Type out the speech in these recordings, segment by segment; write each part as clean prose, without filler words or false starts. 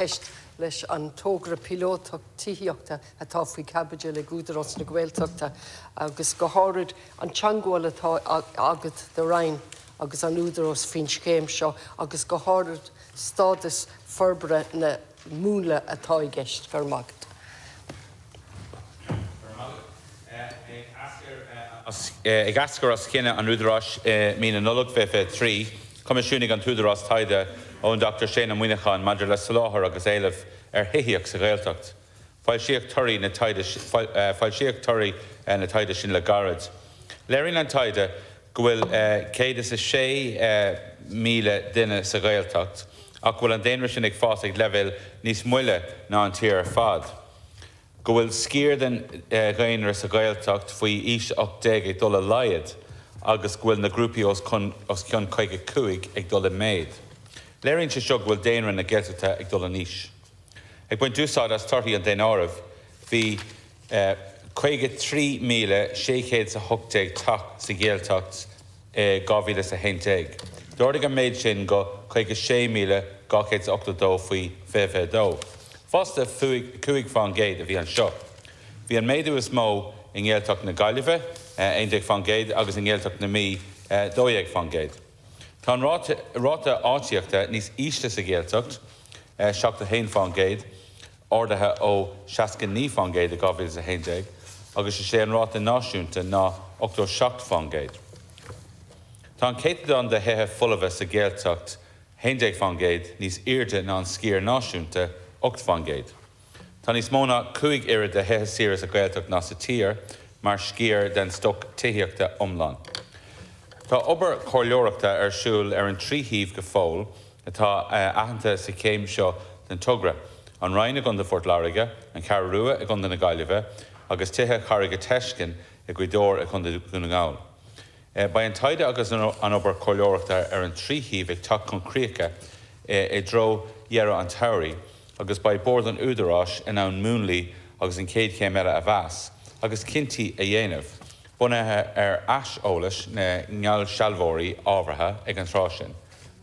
ceist leis an togra píolótach tithíochta atá faoi chaibidil ag Údarás na Gaeltachta agus go háirid an teagmháil atá agat do Roinn agus an Údarás faoin scéim seo agus go háirid stádas forbartha na múnla atá i gceist. Go raibh maith agat. Ag eascair as chinneadh an Údaráis i mí na Nollag 2023, choimisiúnaigh an tÚdarás taighde ón Dr Shane Ó Muíneacháin maidir le soláthar agus éileamh ar thithíocht sa Ghaeltacht. Foilsíodh torthaí na Foilsíodh torthaí na taighde sin le gairid. Léiríonn an taighde go bhfuil 106,000 duine sa Ghaeltacht ach go bhfuil an daonra sin ag fás ag leibhéal níos moille ná an tír ar fad, go bhfuil sciar den dhaonra sa Ghaeltacht faoi aois 18 ag dul i laghad agus go bhfuil na grúpaí os cionn 55 ag dul i méad. Léiríonn sé seo go bhfuil daonra na Gaeltachta ag dul in aois. Ag baint úsáid as torthaí an daonáirimh, bhí 53,618 teach sa Ghaeltacht i 2011. D'ardaigh an méid sin go 56,282 faoi 2022. Fás de 5% a bhí anseo. Bhí an méadú is mó i nGaeltacht na Gaillimhe, 11%, agus i nGaeltacht na Mí, 12%. Tá an ráta áitíochta níos ísle sa Ghaeltacht, 71%, ardaithe ó 69% i 2011, agus is é an ráta náisiúnta ná 87%. Tá an céatadán de thithe folmha sa Ghaeltacht 11% níos airde ná an sciar náisiúnta, 8%. Tá níos mó ná 5 oiread de thithe saoire sa Ghaeltacht ná sa tír mar sciar den stoc tithíochta iomlán. Tá obair chomhairleoireachta ar siúl ar an 3 shuíomh go fóill atá aitheanta sa chéim seo den togra, An Rinn i gContae Phort Láirge, An Cheathrú Rua i gContae na Gaillimhe agus Tithe Charraige Teiscinn i Gaoth Dobhair i gContae Dhún na nGall. Beidh an taighde agus an obair chomhairleoireachta ar an 3 shuíomh ag teacht chun críche i dtreo dheireadh an tsamhraidh agus beidh Bord an Údaráis in ann múnlaí agus an chéad chéim eile a mheas agus cinntí a dhéanamh, bunaithe ar aiseolas na ngeallsealbhóirí ábhartha ag an tráth sin.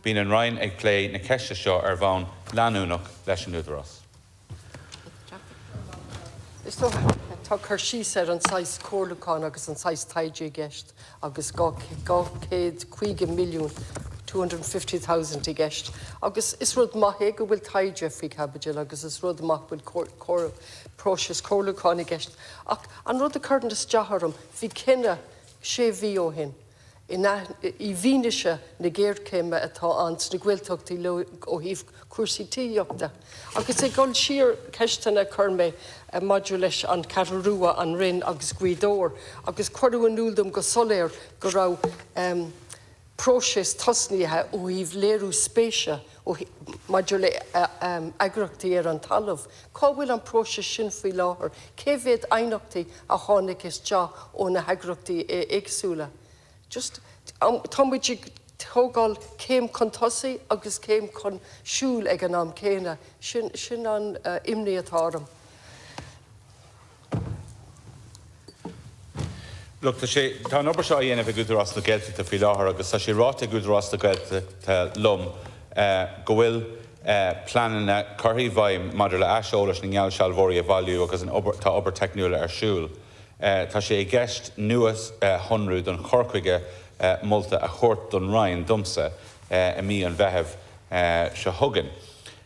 Bíonn an Roinn ag plé na ceiste seo ar bhonn leanúnach leis an Údarás. Is dócha, tá cur síos ar an saghas comhairliúcháin agus an saghas taighde i gceist agus 250 milliún, 250,000, i gceist. Agus is rud maith é go bhfuil taighde faoi chaibidil agus is rud maith go bhfuil próiseas comhairliúcháin i gceist. Ach an rud a chuireann isteach orm, bhí cinneadh sé mhí ó shin, i bhfianaise na géarchéime atá ann sna Gaeltachtaí ó thaobh cúrsaí tithíochta. Agus ag dul siar, ceisteanna a chuir mé maidir leis an Cheathrú Rua, an Rinn agus Gaoth Dobhair, agus cuireadh in iúl dom go soiléir go raibh próiseas tosnaithe ó thaobh léiriú spéise maidir le heagraíochtaí ar an talamh. Cá bhfuil an próiseas sin faoi láthair? Cé mhéad aighneachtaí a tháinig isteach ó na heagraíochtaí éagsúla? Just, tá muid ag tógáil céim chun tosaigh agus céim chun siúil ag an am céanna. Sin, sin an imní atá orm. Look, tá sé, tá an obair seo á dhéanamh ag Údarás na Gaeltachta faoi láthair agus tá sé ráite ag Údarás na Gaeltachta liom go bhfuil pleananna curtha i bhfeidhm maidir le aiseolas na ngeallsealbhóirí a bhailiú agus an obair, tá obair teicniúil ar siúl. Tá sé i gceist nuashonrú don chur chuige molta a thabhairt don Roinn, domsa, i mí an Mheithimh seo chugainn.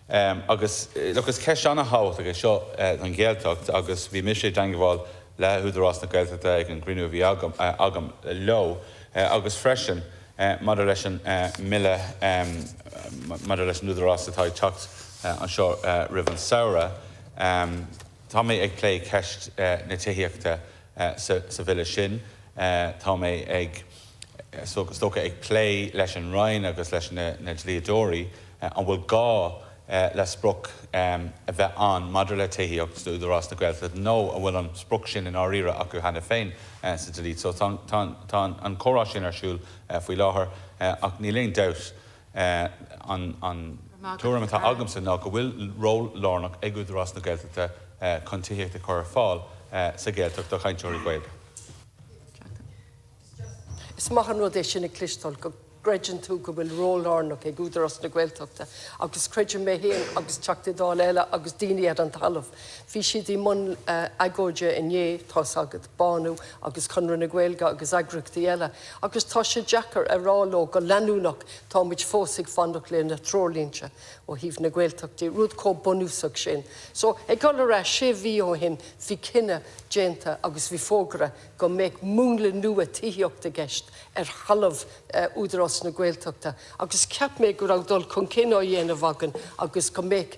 Agus, look, is ceist an-thábhachtach é seo don Ghaeltacht agus bhí mise i dteangmháil le hÚdarás na Gaeltachta ag an gcruinniú a bhí agam leo agus freisin maidir leis an mBille maidir leis an Údarás atá ag teacht anseo roimh an samhradh. Tá mé ag plé ceist na tithíochta sa Bhille sin. Tá mé ag, is dócha, ag plé leis an Roinn agus leis na dlíodóirí an bhfuil gá le sprioc a bheith ann maidir le tithíocht d'Údarás na Gaeltachta nó an bhfuil an sprioc sin i ndáiríre acu cheana féin sa dlí. So tá an comhrá sin ar siúl faoi láthair ach níl aon dabht an tuairim atá agamsa ná go bhfuil ról lárnach ag Údarás na Gaeltachta chun tithíocht a chur ar fáil sa Ghaeltacht do chainteoirí Gaeilge. Is maith an rud é sin a chloisteáil go. gcreideann tú go bhfuil ról lárnach ag Údarás na Gaeltachta agus creidim mé féin agus Teachtaí Dála eile agus daoine ar an talamh. Bhí siad i mbun agóide inné, tá's agat, Bánú agus Conradh na Gaeilge agus eagraíochtaí eile agus tá sé deacair a rá leo go leanúnach tá muid fós ag fanacht le na treoirlínte ó thaobh na Gaeltachta, rud chomh bunúsach sin. So, ag dul ar ais sé mhí ó shin bhí cinneadh déanta agus bhí fógra go mbeadh múnla nua tithíochta i gceist ar thalamh Údarás na Gaeltachta agus cheap mé go raibh dul chun cinn á dhéanamh againn agus go mbeadh,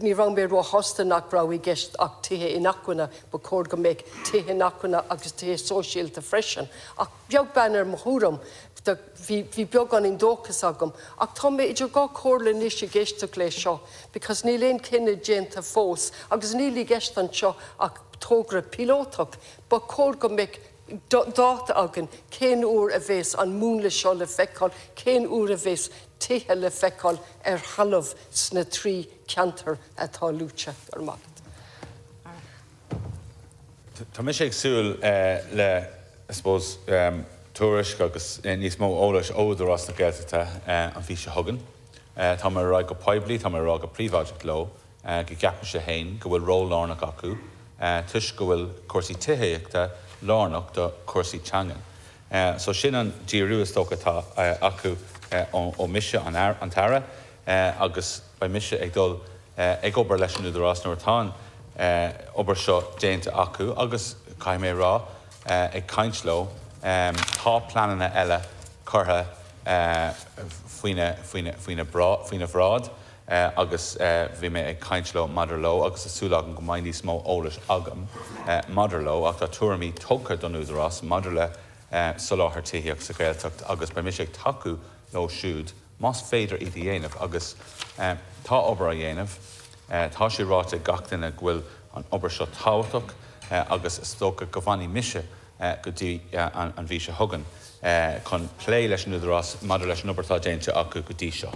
ní raibh mé róshásta nach raibh i gceist ach tithe inacmhainne, ba chóir go mbeadh tithe inacmhainne agus tithe sóisialta freisin. Ach beag beann ar mo thuairim, bhí, bhí beagáinín dóchas agam. Ach tá mé idir dhá chomhairle anois ag éisteacht leis seo because níl aon chinneadh déanta fós agus níl i gceist anseo ach togra píolótach. Ba chóir go mbeadh dáta againn cén uair a bheas an múnla seo le feiceáil, cén uair a bheas tithe le feiceáil ar thalamh sna 3 ceantar atá luaite. Go raibh maith agat. Tá mise ag súil le, I suppose, tuairisc agus níos mó eolais ó Údarás na Gaeltachta an mhí seo chugainn. Tá mé ag rá go poiblí, tá mé ag rá go príobháideach leo go gceapaimse féin go bhfuil ról lárnach acu toisc go bhfuil cúrsaí tithíochta lárnach do chúrsaí teangan. So sin an díriú is dócha atá acu ó mise an tAire agus beidh mise ag dul ag obair leis an Údarás nuair atá an obair seo déanta acu agus caithfidh mé a rá ag caint leo tá pleananna eile curtha faoina faoina faoina bhráid agus bhí mé ag caint leo maidir leo agus tá súil agam go mbeidh níos mó eolais agam maidir leo ach tá tuairimí tugtha don Údarás maidir le soláthar tithíocht sa Ghaeltacht agus beidh mise ag tacú leo siúd más féidir iad a dhéanamh agus tá obair á dhéanamh. Tá sé ráite ag gach duine go bhfuil an obair seo tábhachtach agus is dócha go bhfanfaidh mise go dtí an mhí seo chugainn chun plé leis an Údarás maidir leis an obair atá déanta acu go dtí seo.